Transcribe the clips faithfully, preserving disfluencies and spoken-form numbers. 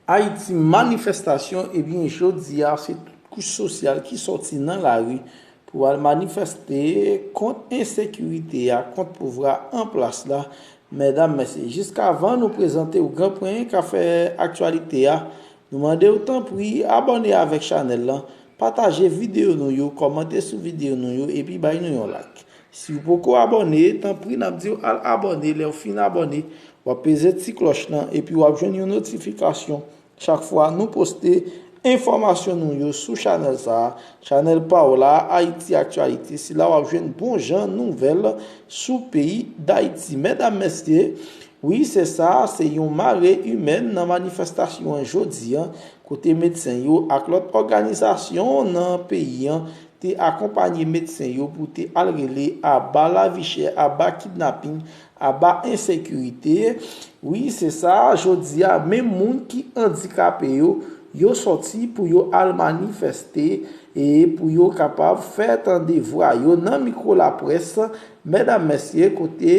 Ayiti, manifestasyon, ebyen, jodi a, se tout kouch sosyal ki sòti nan lari pou al manifeste kont ensekirite a, kont pouvwa an plas la. Medam, mesye, jiskavan nou prezante w gran pwen k ap fè aktyalite a, nou mande w tanpri abòne avèk chanèl lan, pataje videyo nou yo, kòmante sou videyo nou yo, epi bay nou yon like. Si w poko abòne, tanpri n ap di w al abòne. Lè w fin abòne, w ap peze ti klòch lan, epi w ap jwenn yon notifikasyon chak fwa nou poste enfòmasyon nou yo sou chanèl sa a, chanèl pa w la, Ayiti Aktyalite. Se la w ap jwenn bon jan nouvèl sou peyi Dayiti. Medam, mesye, wi, se sa, se yon mare imèn nan manifestasyon an jodi an, kote medsen yo ak lòt òganizasyon nan peyi an te akonpanye medsen yo pou te al rele aba lavi chè, aba kidnaping, aba ensekirite. Wi, se sa, jodi a, menm moun ki andikape yo, yo sòti pou yo al manifeste e pou yo kapab fè tande vwa yo nan mikwo laprès, medam, mesye, kote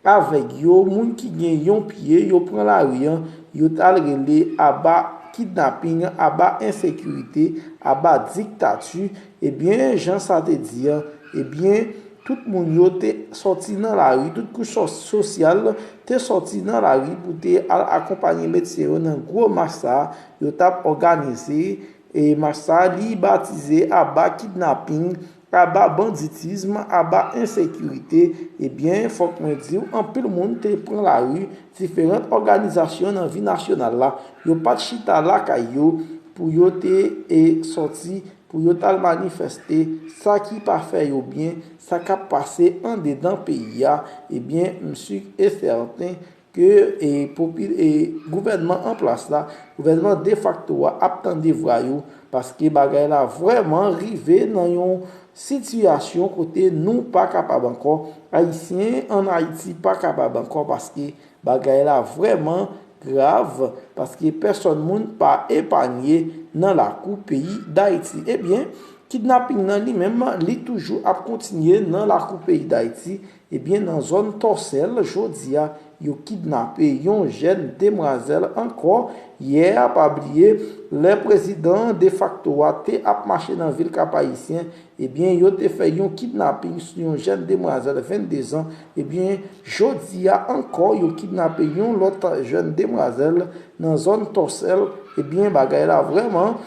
avèg yo, moun ki gen yon pye, yo pran lari an, yo t al rele aba kidnaping, aba ensekirite, aba diktati. Ebyen, jan sa te di an, ebyen, tout moun yo te sòti nan lari, tout kouch so-, sosyal te sòti nan lari pou te al akonpanye medsen yo nan gwo mach sa a yo t ap òganize. E mach sa a, li batize aba kidnaping, aba banditism, aba ensekirite. Ebyen, fòk mwen di w, anpil moun te pran lari, diferan òganizasyon nan vi nasyonal la, yo pa t chita lakay yo pou yo te, e, sòti, pou yo t al manifeste, sa ki pa fè yo byen, sa k ap pase andedan peyi a, ebyen, m si e sèten ke, e, popi-, e, gouvènman an plas la, gouvènman defakto a ap tande vwa yo, paske bagay la vrèman rive nan yon sitiyasyon kote nou pa kapab ankò. Ayisyen ann Ayiti pa kapab ankò paske bagay la vrèman grav, paske pèsòn moun pa epanye nan lakou peyi Dayiti. Ebyen, kidnaping nan li menm, li toujou ap kontinye nan lakou peyi Dayiti. Ebyen, nan zòn Tòsèl, jodi a, yo kidnape yon jèn demwazèl ankò. Yè a, pa bliye, lè prezidan defakto a te ap mache nan vil Kap Ayisyen, ebyen, yo te fè yon kidnaping sou yon jèn demwazèl vennde zan. Ebyen, jodi a ankò, yo kidnape yon lòt jèn demwazèl nan zòn Tòsèl. Ebyen, bagay la vrèman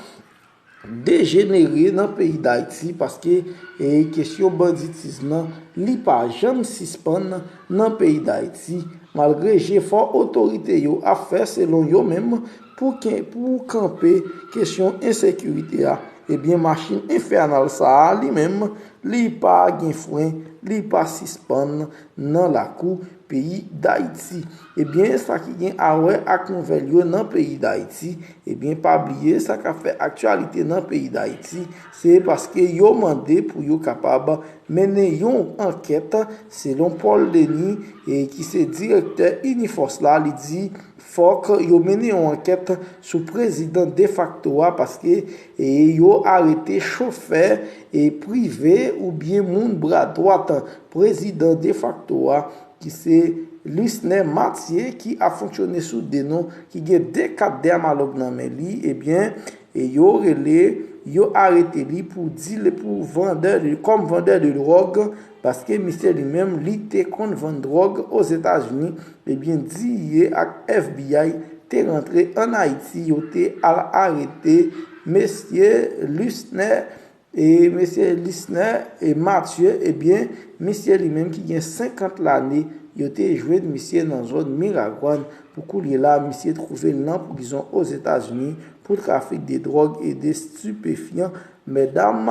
dejenere nan peyi Dayiti, paske, e, kesyon banditis nan, li pa janm sispann nan peyi Dayiti, malgre jefò otorite yo ap fè, selon yo menm, pou ken-, pou kanpe kesyon ensekirite a. Ebyen, machin enfènal sa a, li menm, li pa gen fren, li pa sispann nan lakou peyi Dayiti. Ebyen, sa ki gen a wè ak nouvèl yo nan peyi Dayiti, ebyen, pa bliye sa k ap fè aktyalite nan peyi Dayiti, se paske yo mande pou yo kapab mennen yon ankèt, selon Paul Denis, e ki se direktè Inifòs la, li di fòk yo mennen yon ankèt sou prezidan defakto a, paske, e, yo arete chofè, e, prive oubyen moun bra dwat prezidan defakto a, ki se Lisner Mathieu, ki ap fonksyone sou de non, ki gen de kat dèmalòg nan men li, ebyen, e yo rele, yo arete li pou di li pou vandè de, kòm vandè de dwòg, paske misye li menm, li te konn vann dwòg Ozetazini, ebyen, D E A ak F B I te rantre ann Ayiti, yo te al arete mesye Lisner, e mesye Lisner e Mathieu, ebyen, misye li menm ki gen senkant lane, yo te jwenn misye nan zòn Miragwàn. Pou koulye la, misye twouve l nan prizon Ozetazini pou trafik de dwòg e de stipefyan, medam,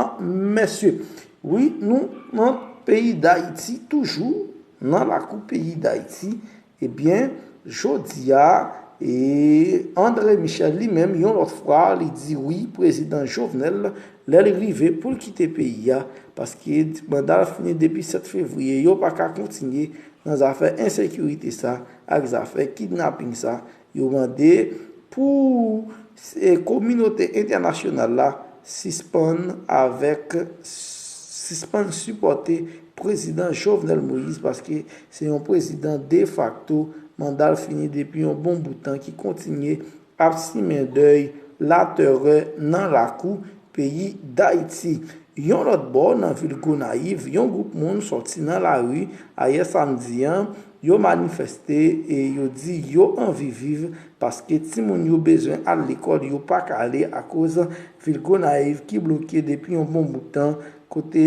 mesye. Wi, nou nan peyi Dayiti toujou, nan lakou peyi Dayiti. Ebyen, jodi a, e, André Michel li menm, yon lòt fwa, li di wi, prezidan Jovenel, lè l rive pou l kite peyi a, paske manda l fini depi sèt fevriye, yo pa ka kontinye nan zafè ensekirite sa, ak zafè kidnaping sa. Yo mande pou, e, kominote entènasyonal la sispann avèk, sispann sipòte prezidan Jovenel Moïse, paske se yon prezidan defakto, manda l fini depi yon bon bout tan, ki kontinye ap simen dèy laterè nan lakou peyi Dayiti. Yon lòt bò, nan vil Gonayiv, yon gwoup moun sòti nan lari ayè samdi an, yo manifeste e yo di yo anvi viv paske timoun yo bezwen al lekòl, yo pa ka ale akoz vil Gonayiv ki bloke depi yon bon bout tan, kote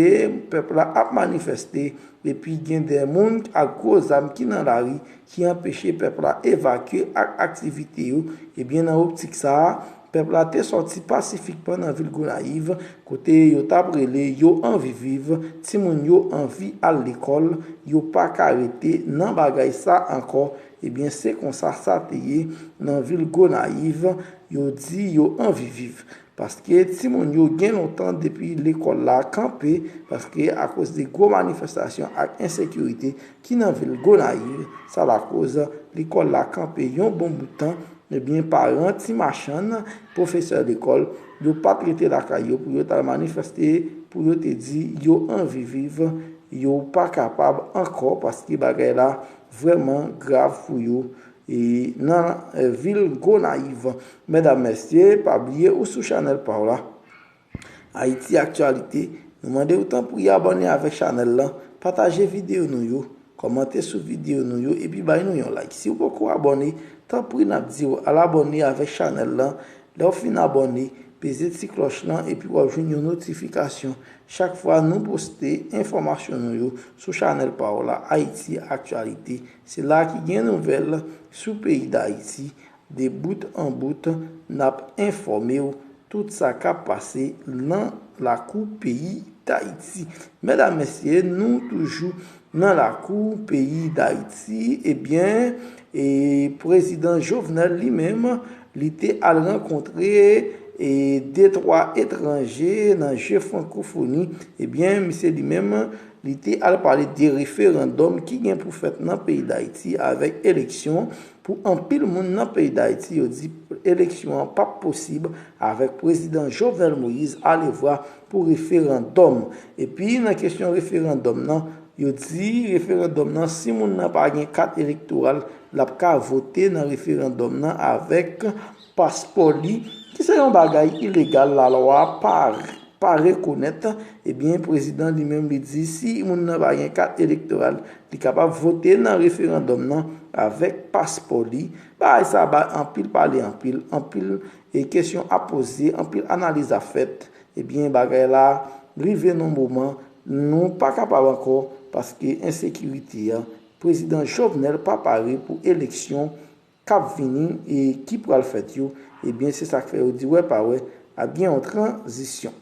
pèp la ap manifeste, epi gen de moun ak gwo zam ki nan lari ki anpeche pèp la evakye ak aktivite yo. Ebyen, nan optik sa a, pèp la te sòti pasifikman nan vil Gonayiv, kote yo t ap rele yo anvi viv, timoun yo anvi al lekòl, yo pa ka rete nan bagay sa ankò. Ebyen, se konsa sa te ye nan vil Gonayiv, yo di yo anvi viv. Paske timoun yo gen lontan depi lekòl la kanpe, paske akoz de gwo manifestasyon ak ensekirite ki nan vil Gonayiv, sa lakoz lekòl la kanpe yon bon bout tan. Ebyen, paran ti machann, pwofesè lekòl, yo pa t rete lakay yo pou yo t al manifeste, pou yo te di yo anvi viv, yo pa kapab ankò, paske bagay la vrèman grav pou yo e nan eh, vil Gonayiv. Medam, mesye, pa bliye ou sou chanèl pa w la, Ayiti Aktyalite. Nou mande w tanpri abòne avèk chanèl lan, pataje videyo nou yo, kòmante sou videyo nou yo, epi bay nou yon like. Si w poko abòne, tanpri n ap di w al abòne avèk chanèl lan. Lè w fin abòne, peze ti klòch lan, epi w ap jwenn yon notifikasyon chak fwa nou poste enfòmasyon nou yo sou chanèl pa w la, Ayiti Aktyalite. Se la ki gen nouvèl sou peyi Dayiti. De bout an bout, n ap enfòme w tout sa k ap pase nan lakou peyi Dayiti. Medam, mesye, nou toujou nan lakou peyi Dayiti. Ebyen, e prezidan Jovenel li menm, li te al rankontre e de twa etranje nan je frankofoni. Ebyen, misye li menm, li te al pale de referandòm ki gen pou fèt nan peyi Dayiti avèk eleksyon. Pou anpil moun nan peyi Dayiti, yo di eleksyon an p ap posib avèk prezidan Jovenel Moïse alevwa pou referandòm. Epi nan kesyon referandòm nan, yo di referandòm nan, si moun nan pa gen kat elektoral, l ap ka vote nan referandòm nan avèk paspò li, ki se yon bagay ilegal, lalwa pa pa rekonèt. Ebyen, prezidan li menm, li di si moun nan pa gen kat elektoral, li kapab vote nan referandòm nan avèk paspò li. Bagay sa bay anpil pale, anpil, anpil e kesyon ap poze, anpil analiz ap fèt. Ebyen, bagay la rive nan moman nou pa kapab ankò, paske ensekirite a, prezidan Jovenel pa pare pou eleksyon k ap vini e ki pral fèt yo. Ebyen, se sa k fè yo di wè pa wè ap gen yon tranzisyon.